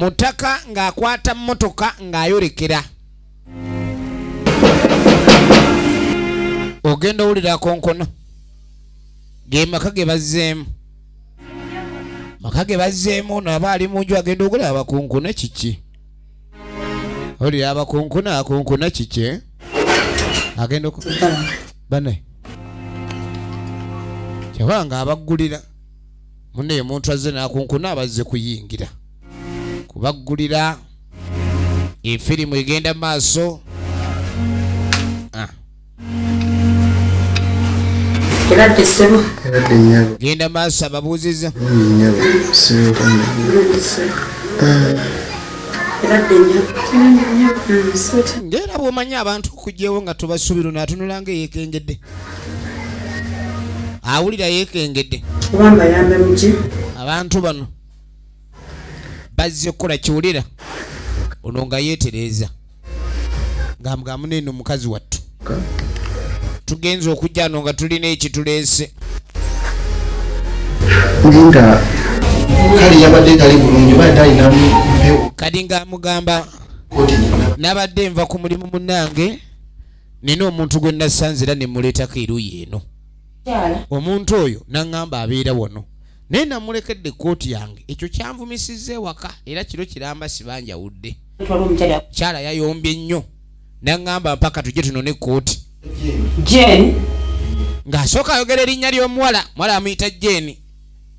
Mutaka ng'akwata mmotoka ng'ayolekera. Ogenda owulira akonkona. Ge maka ge bazzeemu. Maka ge bazzeemu ono aba ali mu nju agenda okulaba abakonkona kiki? Owulira abakonkona akonkona kiki? Agenda oku bane. Kyava nga abaggulira. Munne omuntu azze n'akonkona abazze kuyingira. Kubaggulira efirimu egenda maaso. Ah. Genda maaso ababuuziza. Ngera bw'omanyi abantu okugyewo nga tobasuubira ono atunula nga eyekengedde. Awulira yeekengedde. Abantu bano bazze kukola kiwulira ono nga yeetereeza ng'amugamba neno mukazi wattu tugenze okujja no nga tulina ekituleese nga kale yabadde tali bulungi oba yadde alina mpewo kati ng'amugamba nabadde nva ku mulimu munnange nina omuntu gwe nasanze era ne muleetako eruuyi eno omuntu oyo n'aŋŋamba abeera wano naye namulekedde ekkooti yange ekyo kyanvumisizza ewaka era kiro kiramba sibanjawudde kyala yayombye nnyo n'aŋŋamba mpaka tujje tunone ekkooti ng'asooka ayogera erinnya ly'omuwala muwala amuyita Jane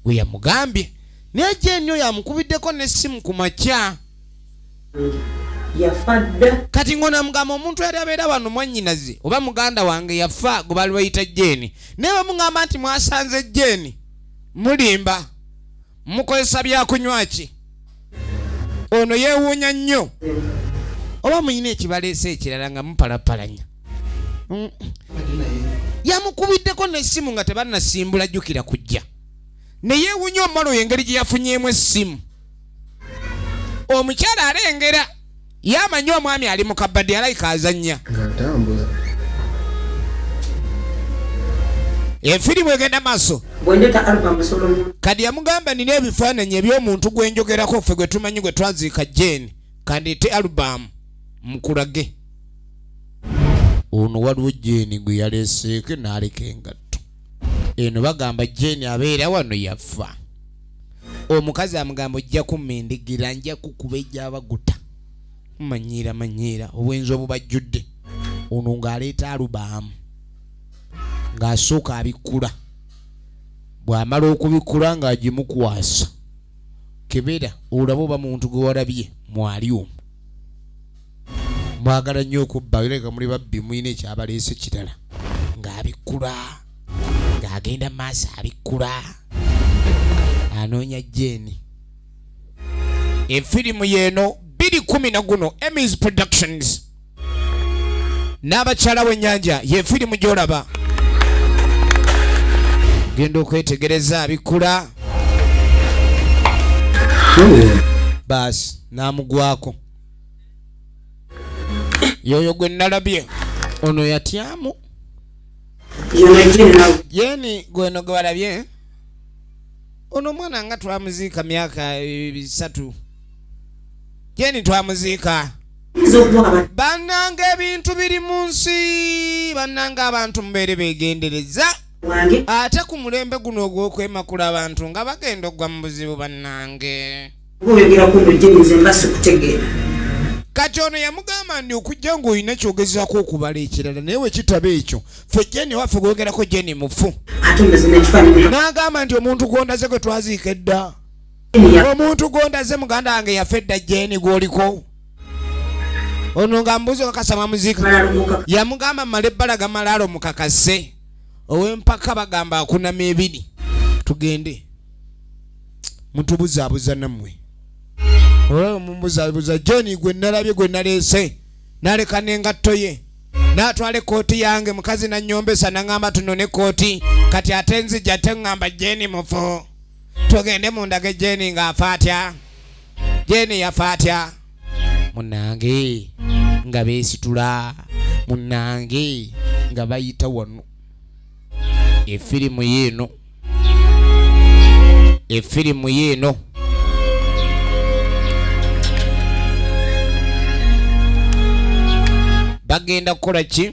we yamugambye naye Jane oyo amukubiddeko n'essimu ku makya yafa dda. Kati ng'ono amugamba omuntu yali abeera wano mwannyinaze oba muganda wange yafa gwe baali bayita Jane naye bamugamba nti mwasanze Jane mulimba mukozesa byakunywa ki ono yeewuunya nnyo oba muyina ekibaleese ekirala nga mupalapalanya. Yamukubiddeko n'essimu nga tebannasimbula jjukira kujja ne yeewuunya omuwala oyo engeri gye yafunyeemu essimu. Omukyala alengera yamanyi omwami ali mu kabadi alayika azannya. Efirimu egenda maaso. Kati yamugamba nina ebifaananyi eby'omuntu gwe njogerako ffe gwe tumanyi gwe twaziika Jane kandeete alubamu mukulage. Ono waliwo Jane gwe yaleeseeko n'aleka engatto. Eno bagamba Jane abeera wano yafa. Omukazi amugamba ojja kummendigira nja kukuba egyabaguta. Manyiira manyiira obwenzi obubajjudde. Ono ng'aleeta alubamu ng'asooka abikkula bw'amala okubikkula ng'agimukwasa kebera olabe oba muntu gwe walabye mwali omwo. Mwagala nnyo okubba era muli babbi mulina ekyabaleese kirala. Ng'abikkula ng'agenda maaso abikkula anoonya Jane. Efirimu yeeno 2010 guno Emmys Productions n'abakyala w'ennyanja ye firimu gy'olaba. Genda okwetegereza abikkula baasi n'amugwako. Yoyo gwe nalabye ono yatyamu. Jane gweno gwe balabye ono omwana nga twamuziika myaka 3. Jane twamuziika. Bannange ebintu biri mu nsi, bannange abantu mubeere beegendereza. Ate ku mulembe guno ogw'okwemakula abantu nga bagenda okugwa mu buzibu bannange. Kati ono yamugamba nti okujja ng'olina ky'ogezaako okubala ekirala naye we kitaba ekyo ffe Jane waffe gwogerako Jane mufu. N'agamba nti omuntu gw'ondaze gwe twaziika edda. Omuntu gw'ondaze muganda wange yafa edda Jane gw'oliko. Ono nga mbuzi okakasa mwamuziika. Yamugamba mmale ebbala gamalaalo mukakase. Ow'empaka bagamba akunama ebiri. Tugende. Mutubuzaabuza nammwe. Olaba mumubuzaabuza Jane gwe nalabye gwe naleese. N'aleka n'engatto ye. N'atwala ekkooti yange mukazi n'annyombesa n'aŋŋamba tunone ekkooti. Kati ate nzija ate ŋŋamba Jane mufu. Tugende mundage Jane ng'afa atya. Jane yafa atya. Munnange nga beesitula munnange nga bayita wano. Efirimu yeeno. Efirimu yeeno. Bagenda kukola ki?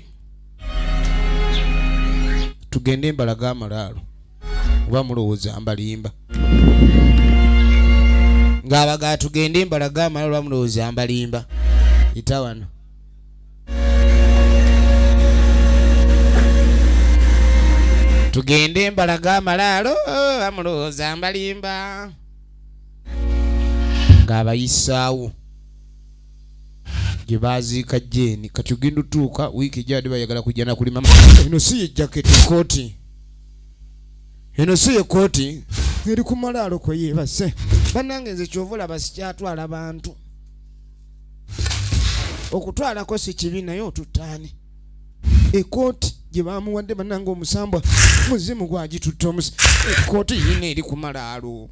Tugende mbalaga amalaalo oba mulowooza mbalimba? Ng'abagaa tugende mbalaga amalaalo oba mulowooza mbalimba? Ita wano. Tugende mbalaga amalaalo oba mulowooza mbalimba? Ng'abayisaawo gye baaziika Jeeni. Kati ogenda otuuka wiiki ejja bayagala kujja nakulima. Eno si ye jaketi kooti, eno si ye kooti eri ku malaalo kwe yeebase. Bannange nze kyova olaba sikyatwala bantu. Okutwalako si kibi naye otuttaani. Ekooti gye bamuwadde bannange omusambwa muzimu gwagitutte omusi. Ekooti yina eri ku malaalo.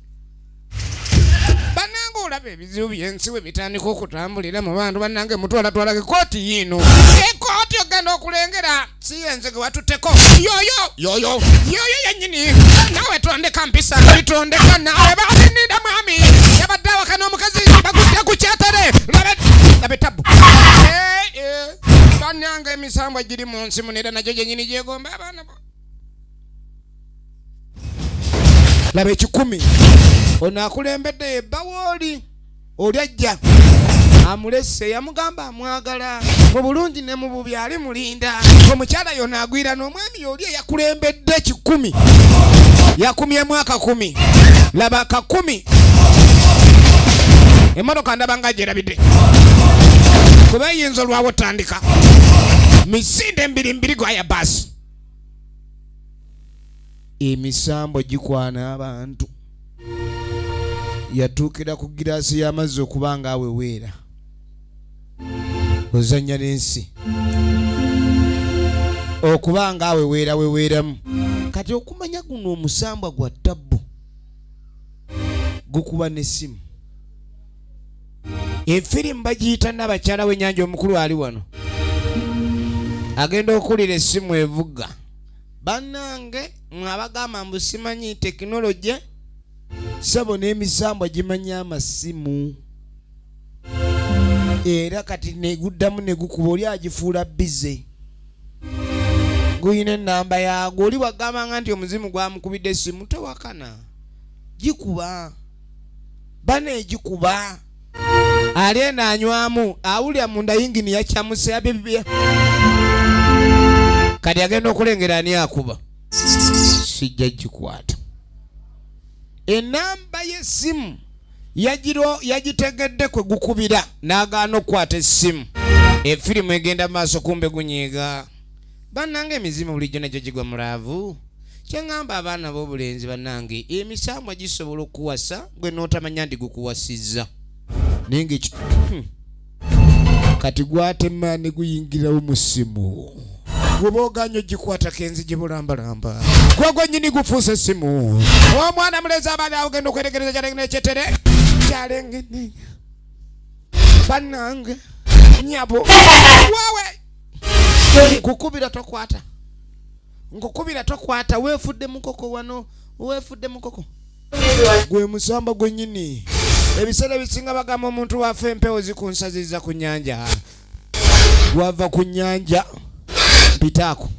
Bannange olaba ebizibu byensi we bitandika okutambulira mu bantu. Bannange mutwalatwalako ekooti yiino. Ekooti ogenda okulengera si yenze gwe watutteko. Yoyo yoyo yoyo yennyini naawe tondeka mpisa bitondeka naawe babininda mwami yabadde awaka n'omukazi bagudde ku kyatale. Labe tabu. Bannange emisambwa giri mu nsi muno era nagyo gyennyini gyegomba abaana bo. Laba ekikumi ono akulembedde ebbawo oli oli ajja amulese yamugamba amwagala mu bulungi ne mu bubi ali mulinda. Omukyala yono agwira n'omwami oli eyakulembedde ekikumi yakumyemu akakumi. Laba akakumi emmotoka ndaba nga gyerabidde kuba eyinza olwawo otandika misinde mbiri mbiri gwaya baasi. Emisambo gikwana abantu. Yatuukira ku giraasi y'amazzi okuba nga aweweera ozannya n'ensi okuba nga aweweera weweeramu. Kati okumanya guno omusambwa gwa tabbu gukuba n'essimu. Efirimu bagiyita n'abakyala w'ennyanja. Omukulu ali wano agenda okuwulira essimu evuga. Bannange mwe abagamba mbu simanyi tekinologye, sabo n'emisambwa gimanyi amasimu era kati neguddamu negukuba oli agifuula busy guyina enamba yaagwo. Oli wagambanga nti omuzimu gwamukubidde essimu tewakana gikuba bana egikuba ali eno anywamu awulira munda yingini yakyamuse yabibya. Kati agenda okulengera ani akuba sijja gikwata. Enamba y'essimu yagitegedde kwe gukubira n'agaana okukwata essimu. Efirimu egenda maaso kumbe gunyiiga. Bannange emizimu bulijjo nagyo gigwa mu love. Kyeŋŋamba abaana b'obulenzi bannange, emisambwa gisobola okukuwasa gwe n'otamanya nti gukuwasizza naye nga Kati gwatema ne guyingirawo mu ssimu gwoba oganye ogikwatako enzigi bulambalamba gwe gwennyini gufuuse essimu. Omwana mulezi abaali awo genda okwetegereza kyalengene kyetere kyalengene. Bannange nyabo wawe nkukubira tokwata, nkukubira tokwata, weefudde mukoko wano, weefudde mukoko gwe musamba gwennyini. Ebiseera ebisinga bagamba omuntu wafa empewo zikunsaziza ku nnyanja. Gwava ku nnyanja mpitaako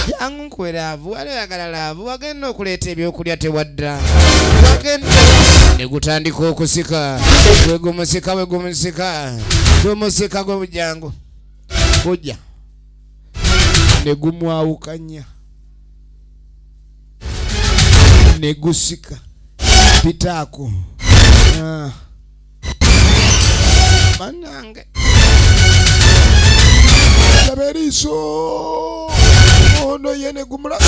jangu nkuwe love. Wali oyagala love, wagenda okuleeta ebyokulya tewadda. Wagenda ne gutandika okusika wegumusika wegumusika gumusika gwe bujangu gujja ne gumwawukanya ne gusika pitaako. Ah. Bannange laba eriiso ono ye ne gumula.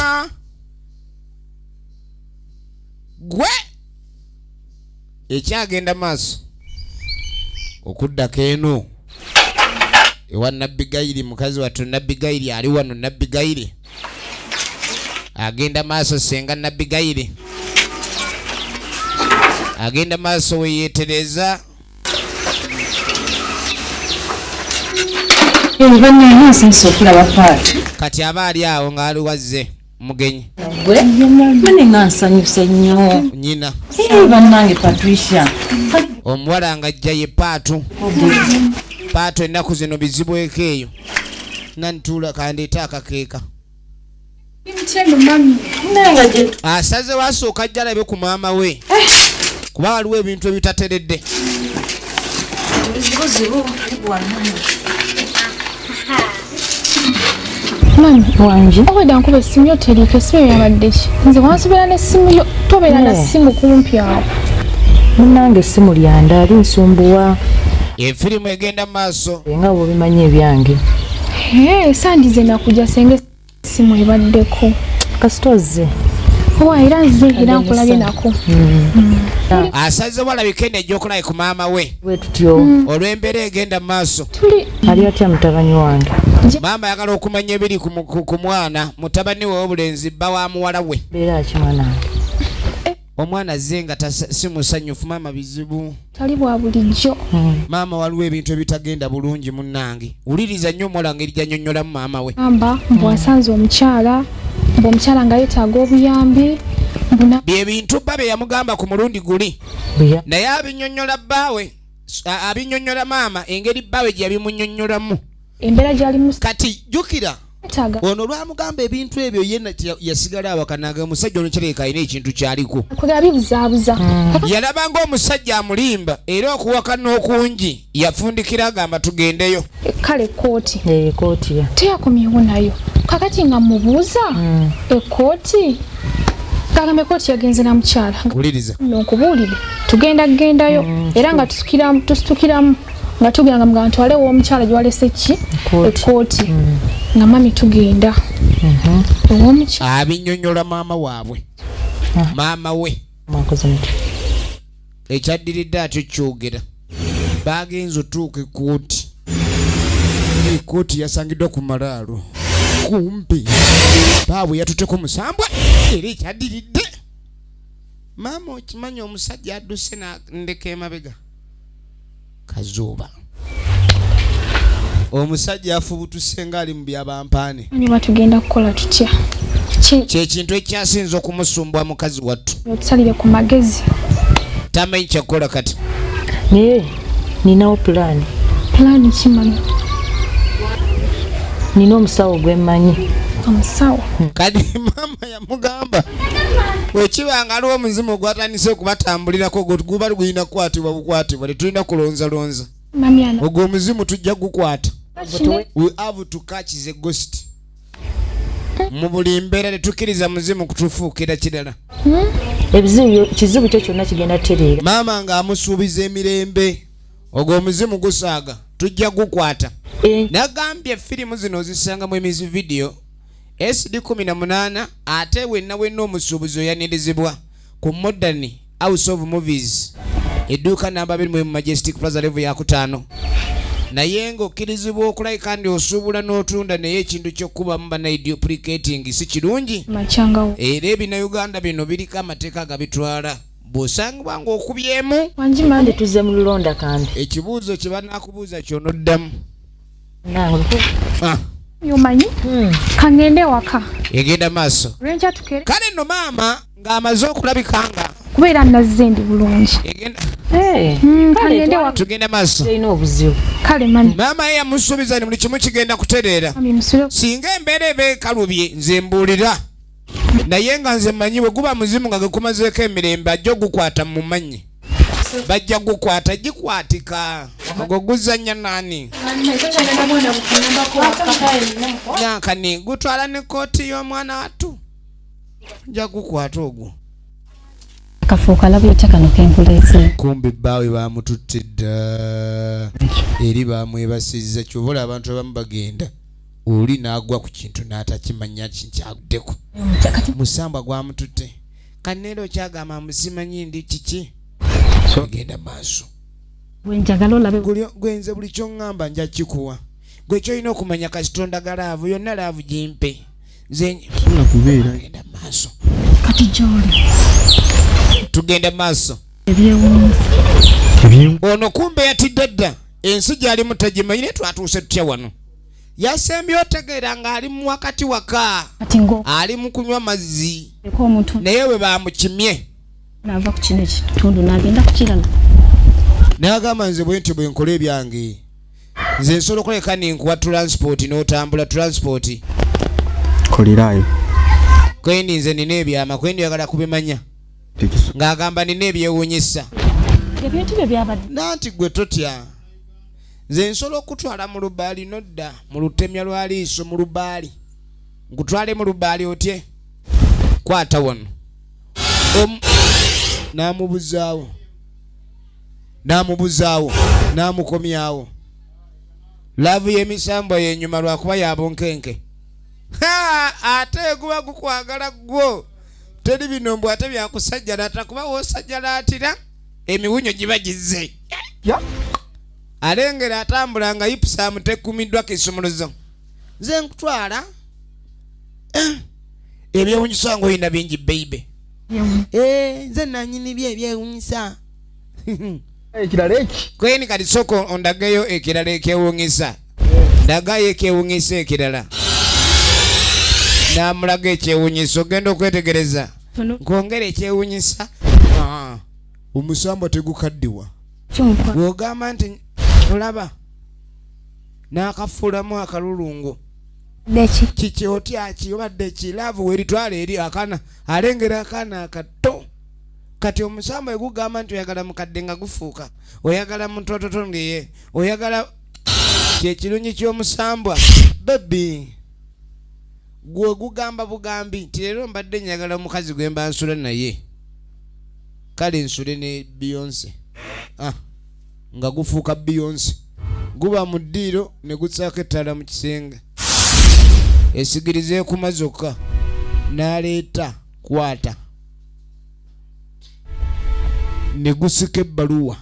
Ah. Gwe ekyagenda maaso okuddako eno ewa Nabbigayiri mukazi wattu Nabbigayiri ali wano. Nabbigayiri agenda maaso senga Nabbigayiri agenda maaso weyeetereza. Bannange nsanyuse okulaba Paati. Kati aba ali awo ng'ali wazze mugenyi. Gwe mane nga nsanyuse nnyo. Nyina. Eh, bannange Patricia. Omuwala nga ajja ye Paatu. Paato ennaku zino bizibweko eyo nantuula kandeete akakeeka. Asaze wasooka ajja alabe ku maama we kuba waliwo ebintu ebitateredde. Mami wanje obwedda nkuba essimu yo teriiko. Essimu yo yabadde ki? Nze wansobera n'essimu yo, tobeera na ssimu kumpi awo. Munnange essimu lyanda linsumbuwa. Efirimu egenda mu maaso. Nga bw'obimanyi ebyange. Sandize nakuja senga essimu ebaddeko. Kasita ozze. Owa era nze era nkulabye nako. Asaze walabika eno ejja ku maama we. Bwe tutyo. Olw'embeera egenda mu maaso. Tuli Ali atya mutabani wange? Maama ayagala okumanya ebiri ku mwana mutabani we w'obulenzi, bba wa muwala we. Mbeera ki mwana wange? Omwana azze nga si musanyufu. Maama bizibu. Tali bwa bulijjo. Maama waliwo ebintu ebitagenda bulungi munnange. Wuliriza nnyo omuwala ngeri gy'annyonnyolamu maama we. Amba mbu asanze omukyala, mbu omukyala nga yeetaaga obuyambi, mbu Bye bintu bba bye yamugamba ku mulundi guli. Buya. Naye abinnyonnyola bbaawe, abinnyonnyola maama engeri bbaawe gye yabimunnyonnyolamu. Embeera gy'alimu Kati jjukira yeetaaga ono lwamugamba ebintu ebyo ye yasigala awakanaga omusajja ono kirabika alina ekintu kyaliko. Kwegera bibuzaabuza. Yalaba ng'omusajja amulimba era okuwakana okungi yafundikira agamba tugendeyo. Kale ekkooti. Ekooti ya. Teyakomyewo nayo. Kakati nga mubuuza ekkooti, gagamba ekkooti yagenze na mukyala. Wuliriza. Nno nkubuulire, tugenda kugendayo era nga tusitukiramu nga tugenda nga mugamba ntwale ew'omukyala gyewalese ki Ekkooti. Ekkooti nga mami tugenda ew'omukyala. Abinnyonnyola maama waabwe, maama we. Mwakoze mutya? Ekyaddiridde atyo kyogera bagenza otuuka ekkooti. Ekkooti yasangiddwa ku malaalo kumpi baabwe yatuteko musambwa. Era ekyaddiridde, maama okimanyi omusajja adduse ndeka emabega kazuuba omusajja afubutuse ng'ali mu byabampaane. Mami batugenda kukola tutya? Ki Kyekintu ekyasinza okumusumbwa mukazi wattu. Otusalire ku magezi. Tamanyi kyakukola kati. Naye ninawo pulaani. Pulaani ki mami? Nina omusawo gwe mmanyi. Omusawo? Kati maama yamugamba wekiba nga aliwo omuzimu ogwatandise okubatambulirako gwo guba gulina kukwatibwa bukwatibwa, tetulina kulonzalonza. Mami ana Ogwo omuzimu tujja gukwata. Kine We have to catch the ghost. Mu buli mbeera tetukkiriza muzimu kutufuukira kirala. Ebizibu, kizibu kyo kyonna kigenda tereera. Maama ng'amusuubiza emirembe, ogwo omuzimu gusaaga tujja gukwata. Nagambye firimu zino ozisangamu emizi video SD 18 ate wenna wenna omusuubuzi oyanirizibwa ku Modern House of Movies, edduuka namba 2 mu Majestic Plaza, level yakutaano. Naye ng'okkirizibwa okulabika ndi osuubula n'otunda, naye ekintu ky'okkubamu banayi duplicating si kirungi. Macyangawo. Era ebinnauganda bino biriko amateeka agabitwala, bw'osangibwa ng'okubyemu. Wangi mami. Tuzze mu lulonda kambi. Ekibuuzo kye banaakubuuza kyonoddamu. Nange. Ah, Omanyi kangende ewaka. Egenda maaso. Lwenkya tukere. Kale nno maama ng'amaze okulabika nga Kubeera nazze ndi bulungi. Egenda. Kangende ewaka. Tugenda maaso. Terina obuzibu. Kale mami. Maama ye yamusuubiza ni buli kimu kigenda kutereera. Mami musule. Singa embeera eba ekalubye nze mbuulira, naye nga nze mmanyi bwe guba muzimu nga gekumazeeko emirembe ajja ogukwata mumanyi bajja gukwata gikwatika ogwo guzannya naani nankani gutwala ne kooti y'omwana wattu nja gukwata ogwo. Kafuuka laba otya kano kenkuleese. Kumbe bbaawe bamututte dda eri bamwebasizza. Kyobola abantu abamu bagenda oli n'agwa ku kintu n'atakimanya kyaguddeko. Kati musambwa gwamututte kaneera okyagamba musimanyi ndi kiki genda maaso. Bwenjagala olabe. Gwenze buli kyoŋŋamba nja kikuwa. Gwe kyolina okumanya kasita love yonna love gimpe nze Sobola kubeera. Genda maaso. Kati gyoli Tugenda maaso. Ebyewuunyisa. Ono kumbe yatidde dda ensi gy'alimu tagimanyi, naye twatuuse tutya wano? Yasembye otegeera ng'ali mu wakati waka. Kati ngo Ali mu kunywa mazzi. Eko omuntu Naye bwe bamukimye nava ku kino ekitundu n'agenda ku kirala. N'agamba nze bwe ntyo bwe nkola ebyange. Nze nsobola okuleka ninkuwa transport n'otambula transport. Kolirayo. Kwendi nze nina ebyama, kwendi oyagala kubimanya. Ng'agamba nina ebyewuunyisa. Ebintu byo byabadde. Nanti gwe totya. Nze nsobola okutwala mu lubaali nodda mu lutemya lwa liiso mu lubaali. Nkutwale mu lubaali otye? Kwata wano. N'amubuzaawo. N'amubuzaawo. N'amukomyawo. Laavu y'emisambwa y'enyuma lwakuba ya bunkenke. Ha! Ate guba gukwagala gwo. Teri bino mbu ate byakusajjalaata kuba w'osajjalaatira emiwunyo giba gizze. Alengera atambula nga ipsaamu tekumiddwa kisumuluzo. Nze nkutwala. Ebyewunyisa ng'olina bingi baby. Nze nanyini bye ebyewunyisa. Ekirala eki? Kweni kati sooka ondageyo ekirala ekyewunyisa. Ndagayo ekyewunyisa ekirala. N'amulaga ekyewunyisa ogenda okwetegereza. Nkwongera ekyewunyisa. Omusambwa tegukaddiwa. Bw'ogamba nti olaba n'akafuulamu akalulungu. Kiki otya ki obadde ki laavu weritwala eri akaana alengera akaana akato. Kati omusambwa egugamba nti oyagala mukadde nga gufuuka, oyagala mutototo ngeye, oyagala kyekirungi ky'omusambwa. Baby gwe gugamba bugambi nti leero mbadde njagala omukazi gwe mba nsula naye, kale nsule ne Beyonce. Nga gufuuka Beyonce. Guba mu ddiiro ne gusaako ettaala mu kisenge. Esigiriza ekuma zokka n'aleeta kwata ne gusika ebbaluwa.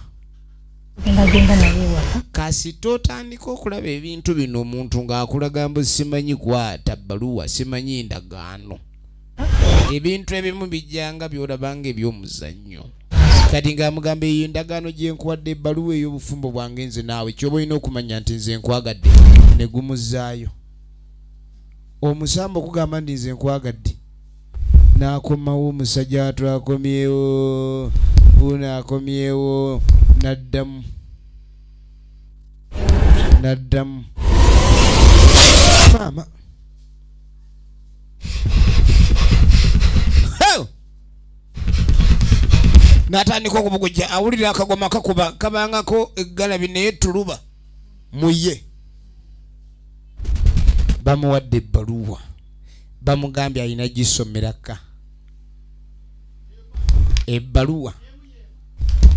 Kasita otandika okulaba ebintu bino omuntu ng'akulaga mbu simanyi kwata bbaluwa, simanyi ndagaano. Ebintu ebimu bijjanga by'olaba ng'eby'omuzannyo. Kati ng'amugamba eyo endagaano gye nkuwadde ebbaluwa ey'obufumbo bwange nze naawe, ky'oba olina okumanya nti nze nkwagadde. Ne gumuzzaayo. Omusamba okugamba nti nze nkwagadde. N'akomawo omusajja atwakomyewo, wuuno akomyewo, n'addamu. N'addamu. Maama. N'atandika okubugujja, awulira akagoma kakuba kabangako eggalabi naye tuluba mu ye. Bamuwadde ebbaluwa, bamugambye alina gisomeraka. Ebbaluwa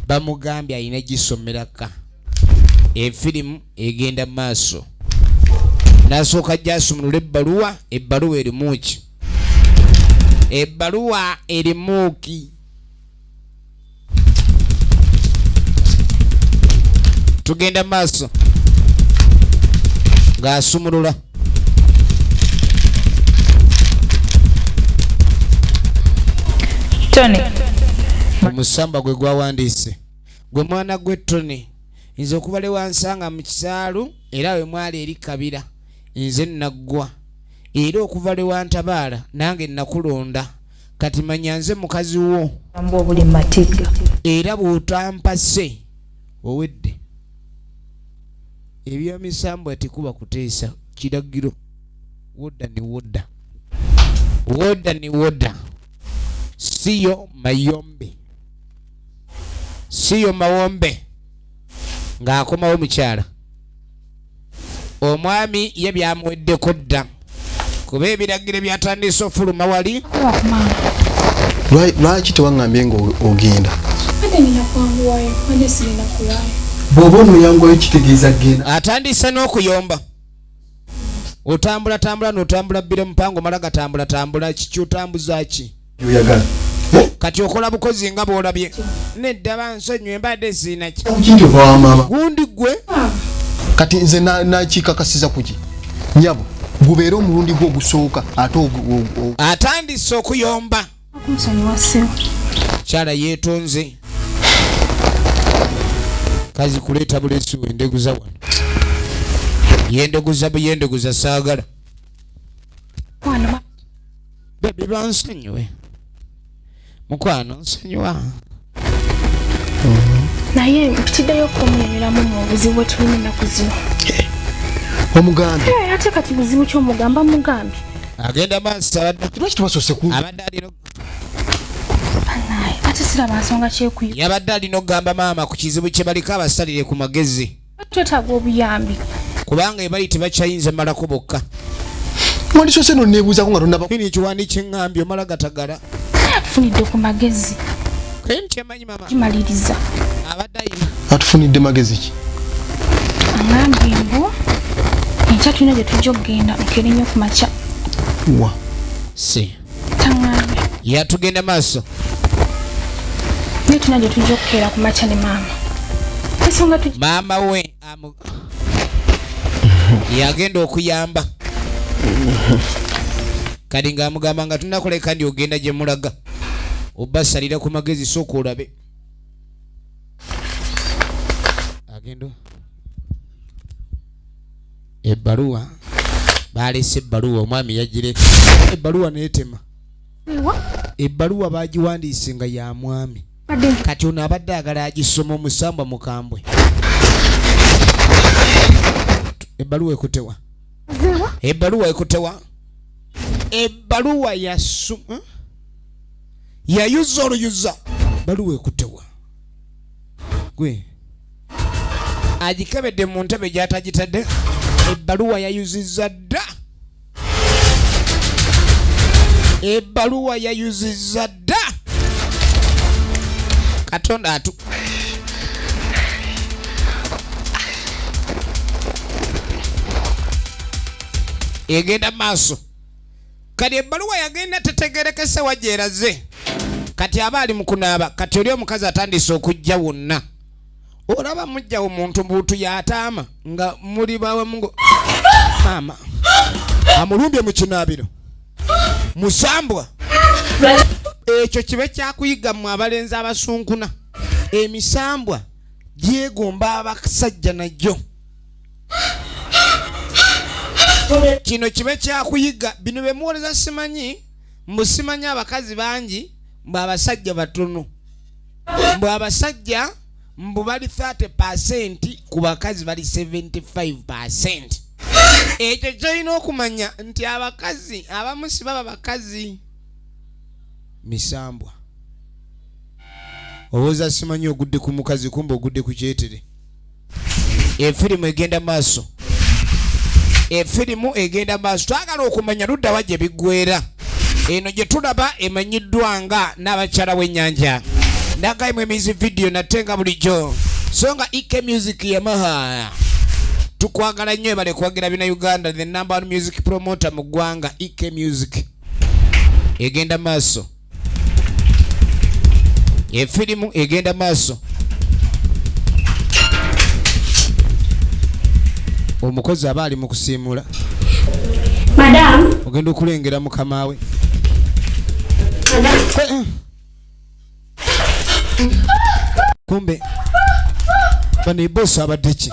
bamugambye alina gisomeraka. Efirimu egenda maaso. N'asooka ajja asumulula ebbaluwa, ebbaluwa erimu ki? Ebbaluwa erimu ki? Tugenda maaso ng'asumulula. Tony. Omusamba gwe gwawandiise gwe mwana gwe Tony. Nze okuba le wansanga mu kisaalu era we mwali eri Kabira nze naggwa, era okuva le wantabaala nange nakulonda. Kati manya nze mukazi wo. Mbwa obuli matigga. Era bw'otampase owedde. Eby'emisambwa tekuba kuteesa kiragiro. Wodda ne wodda. Wodda ne wodda. Siyo mayombe. Siyo mawombe. Ng'akomawo mukyala. Omwami ye byamuweddeko dda. Kuba ebiragiro byatandise ofuluma wali. Lwaki tewaŋŋambye ng'ogenda? Badde nina kwanguwayo, badde sirina kulwayo. Bw'oba onoyanguwayo kitegeeza genda. Atandise n'okuyomba. Otambula tambula n'otambula bbira mupango omala gatambula tambula kiki otambuza ki? Oyagala. Kati okola bukozi nga bw'olabye. Nedda bansonyiwe mbadde sirina ki. Kuki ova wa maama? Gundi ggwe. Kati nze nakikakasiza kuki? Nnyabo, gubeere omulundi gwo ogusooka ate Atandise okuyomba. Kunsonyiwa ssebo. Kyala yeetonze. Kazi kuleeta bulesi wendeguza wano. Yendeguza buyendeguza saagala. Baby bansonyiwe. Mukwano nsonyiwa. Naye mpitiddeyo okumunyumiramu mu buzibu bwe tulimu ennaku zino. Omugambye. Ate kati buzibu ki omugamba mugambye? Agenda maaso abadde Lwaki twasoose ku abadde alina Banaye, ate siraba nsonga kyekuyo. Yabadde alina okugamba maama ku kizibu kye baliko abasalire ku magezi. Twetaaga obuyambi. Kubanga ebali tebakyayinza malako bokka. Wandisoose no neebuuzaako nga tonnaba. Kini ekiwandiiko kyeŋŋambye omala gatagala. Atufunidde ku magezi. Kini kyemanyi maama. Kimaliriza. Abadde ayina. Atufunidde magezi ki? Aŋŋambye mbu enkya tulina gye tujja okugenda nkeere nnyo ku makya. Wa? Si. Taŋŋambye. Yatugenda maaso. Naye tulina gye tujja okukeera ku makya ne maama. Ensonga tujja. Maama we yagenda okuyamba. Kati ng'amugamba nga tunakoleka ndi ogenda gye mulaga. Obasalira ku magezi sooka olabe. Agenda ebbaluwa baalese ebbaluwa omwami yagire ebbaluwa n'etema. Ebbaluwa baagiwandiise nga ya mwami. Kati ono abadde agala agisoma omusambwa mukambwe. Ebbaluwa ekutewa. Ebbaluwa ekutewa. Ebbaluwa yayuza oluyuza. Ebbaluwa ekutewa. Gwe agikebedde mu ntebe gy'atagitadde. Ebbaluwa yayuzizza dda. Ebbaluwa yayuzizza dda. Katonda atu. Egenda maaso. Kati ebbaluwa yagenda tetegerekese wa gy'eraze. Kati aba ali mu kunaaba, kati oli omukazi atandise okujja wonna. Olaba mujja omuntu mbuutu y'ataama nga muli bawamu ngo maama amulumbye mu kinaabiro. Musambwa. Ekyo kibe kyakuyiga mmwe abalenzi abasunkuna. Emisambwa gyegomba abasajja nagyo. Kino kibe kyakuyiga. Bino bye muwoleza simanyi, mbu simanyi abakazi bangi, mbu abasajja batono. Mbu abasajja mbu bali 30% ku bakazi bali 75%. Ekyo ky'olina okumanya nti abakazi abamu si baba bakazi. Misambwa. Olowooza simanyi ogudde ku mukazi kumbe ogudde ku kyetere. Efirimu egenda maaso. Efirimu egenda maaso. Twagala okumanya ludda wa gye biggweera. Eno gye tulaba emanyiddwa nga n'abakyala w'ennyanja. Ndagayimu emizi video nate nga bulijjo. So nga EK Music Yamaha. Tukwagala nnyo ebale kuwagira bina Uganda, the number one music promoter mu ggwanga, EK Music. Egenda maaso. Efirimu egenda maaso. Omukozi aba ali mu kusiimula. Madam. Ogenda okulengera mukama we. Madam. Kumbe bano ebosi abadde ki?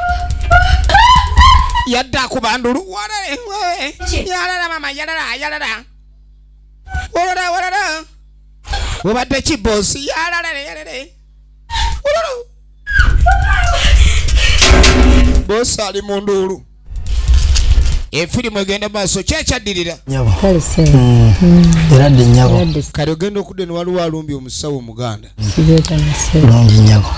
Yadde akuba ndulu. Yalala mama, yalala, yalala. Walala, walala. Obadde ki bosi? Yalala, yalala. Walala. Bosi ali mu nduulu. Efirimu egenda maaso. Ki ekyaddirira? Nnyabo. Kale ssebo. Eradde nnyabo. Eradde. Kale ogenda okudda eno waliwo alumbye omusawo omuganda. Sibeeta na ssebo. Bulungi nnyabo.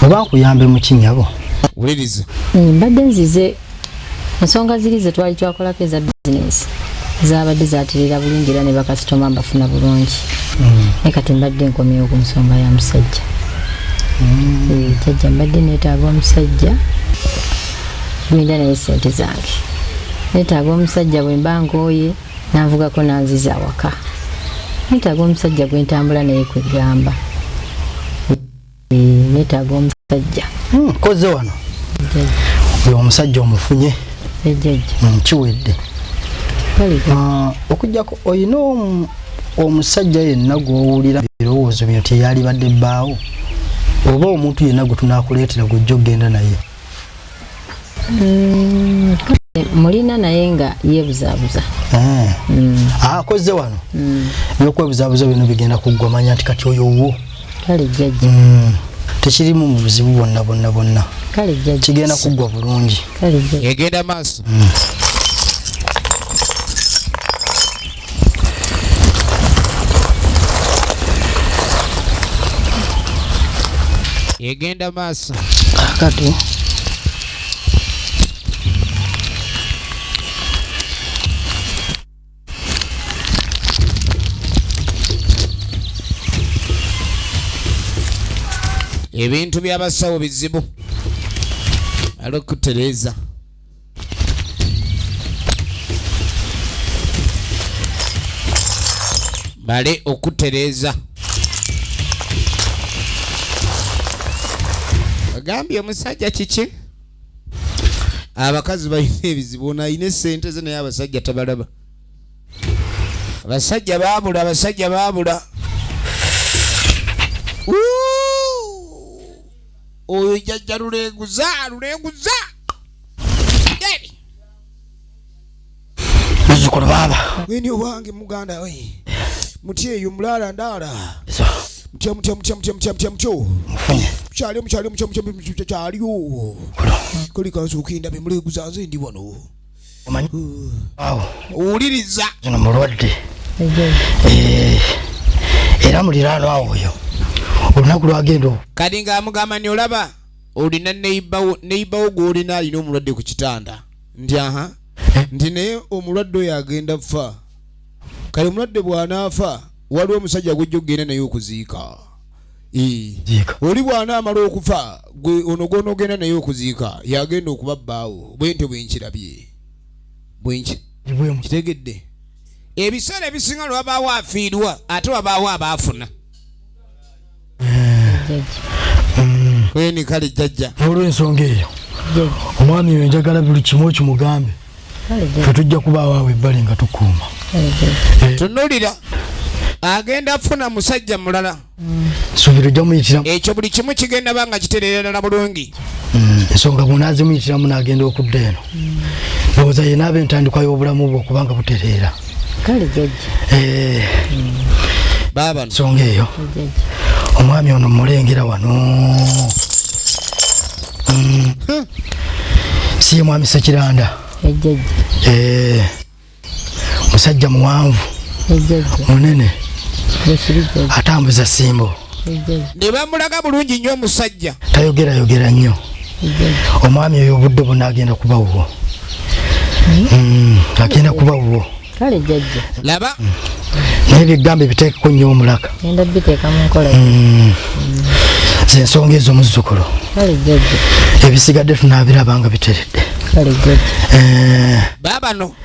Oba nkuyambe mu ki nnyabo? Wuliriza. Mbadde nzize ensonga ziri ze twali twakolako eza bizinensi zaabadde zaaterera bulungi era ne bakasitoma mbafuna bulungi. Naye kati mbadde nkomyewo ku nsonga ya musajja. Jjajja mbadde neetaaga omusajja gwenda naye ssente zange. Neetaaga omusajja bwe mba nkooye n'anvugako n'anziza awaka. Neetaaga omusajja gwe ntambula naye kwegamba. Neetaaga omusajja. Nkoze wano. Jjajja. Oyo omusajja omufunye. Jjajja. Kiwedde. Okuggyako olina omusajja yenna gw'owulira ebirowoozo bino teyalibadde bbaawo oba omuntu yenna gwe tunaakuleetera gw'ojja okugenda naye? Mulina naye nga yeebuzaabuza. Akoze wano. Eby'okwebuzaabuza bino bigenda kuggwa, manya nti kati oyo wo. Kale jjajja. Tekirimu mu buzibu bwonna bwonna bwonna. Kale jjajja. Kigenda kuggwa bulungi. Kale jjajja. Egenda maaso. Egenda maaso. Kakati Ebintu by'abasawo bizibu. Alo kutereeza. Bale okutereeza. Agambye omusajja kiki? Abakazi balina ebizibu, ono alina essente ze naye abasajja tabalaba. Abasajja baabula, abasajja baabula. Oyo jjajja luleeguza, luleeguza. Geri. Muzzukulu baaba. Weni owange muganda we. Mutya eyo mulaala ndaala. Mutya mutya mutya mutya mutya mutya mutyo. Mufunye. Mukyali mukyali mutya mutya mutya kyaliyo. Kali kansooka endabe muleeguza nze ndi wano. Omanyi awo. Owuliriza. Zino mulwadde. Era muliraanwa awo oyo. Olunaku lwagenda okwo. Kati ng'amugamba nti olaba olina neighbor wo gw'olina alina omulwadde ku kitanda. Nti aha. Nti naye omulwadde oyo agenda kufa. Kale omulwadde bw'anaafa waliwo omusajja gw'ojja okugenda naye okuziika. Oli bw'anaamala okufa gwe ono gw'onoogenda naye okuziika yagenda okuba bbaawo. Bwe ntyo bwe nkirabye. Bwe nkitegedde. Ebiseera ebisinga lwe wabaawo afiirwa ate wabaawo abaafuna. Weni kale jjajja. Olw'ensonga eyo omwami oyo njagala buli kimu okimugambe. Ffe tujja kubaawo awo ebbali nga tukuuma. Tunuulira agenda afuna musajja mulala. Suubira ojja muyitiramu. Ekyo buli kimu kigenda ba nga kitereera ddala bulungi. Ensonga bw'onaazimuyitiramu n'agenda okudda eno. Ndowooza ye n'aba entandikwa y'obulamu bwe okubanga butereera. Kale jjajja. Baaba. Ensonga eyo. Omwami ono mmulengera wano. Si ye mwami Ssekiranda. Musajja muwanvu. Munene. Atambuza ssimbo. Ne bamulaga bulungi nnyo omusajja. Tayogerayogera nnyo. Omwami oyo obudde bwonna agenda kuba wuwo. Agenda kuba wuwo. Kale jjajja. Laba. Naye ebigambo ebiteekeko nnyo omulaka. Ngenda biteeka mu nkola. Ze ensonga ezo muzzukulu. Kale jjajja. Ebisigadde tunaabiraba nga biteredde. Kale jjajja. Baaba no.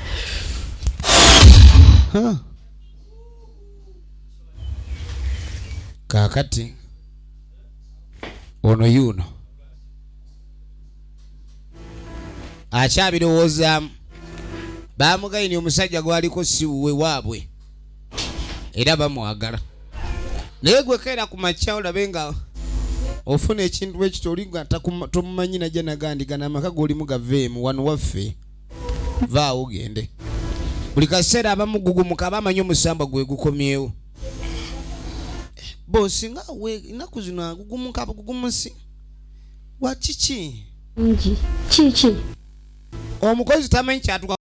Kaakati ono yuno akyabirowoozaamu. Baamugayini omusajja gwaliko si wuwe waabwe era bamwagala. Naye gwe keera ku makya olabe nga ofuna ekintu ekito oli nga tomumanyi najja nagandigana amaka g'olimu gaveemu wano waffe vaawo ogende. Buli kaseera abamugugumuka abamanyi omusamba gwe gukomyewo. Bosi nga we ennaku zino agugumuka abugugumusi wa kiki? Ngi kiki? Omukozi tamanyi kyatuka.